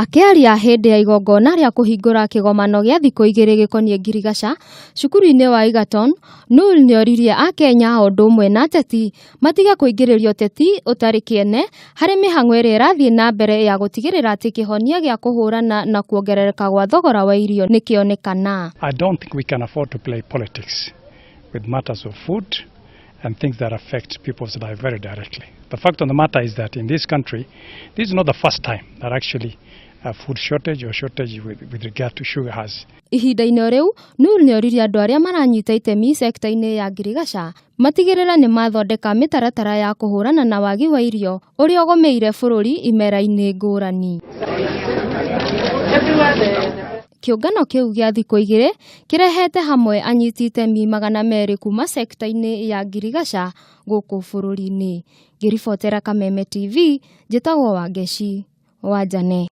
Akĩaria hĩndĩ ya igongona rĩa kũhingũra kĩgomano gĩa thikũ 2 gĩkoniĩ ngirigaca cukuru-inĩ wa Egerton, Noor nĩoririe akenya o ũndũ ũmwe na ateti matige kũingĩrĩria ũteti ũtarĩ kĩene harĩ mĩhang'o ĩrĩa ĩrathiĩ na mbere ya gũtigĩrĩra atĩ kĩhonia gĩa kũhũrana na kuongerereka gwa thogora wa irio nĩkĩonekana. I don't think we can afford to play politics with matters of food and things that affect people's life very directly. The fact of the matter is that in this country, this is not the first time that actually a food shortage or shortage with regard to sugar has Ihinda-inĩ o rĩu, Noor nĩoririe andũ arĩa maranyita itemi sekta-inĩ ya ngirigaca matigĩrĩre nĩmathondeka mĩtaratara ya kũhũrana na wagi wa irio ũrĩa ũgũmĩire bũrũri imera-inĩ ngũrani. Kĩũngano kĩu gĩa thikũ 2 kĩrehete hamwe anyiti itemi 200 kuma sekta-inĩ ya ngirigaca gũkũ bũrũri-inĩ. Ngĩribotera Kameme TV, njĩtagwo Wangeci wa Njane.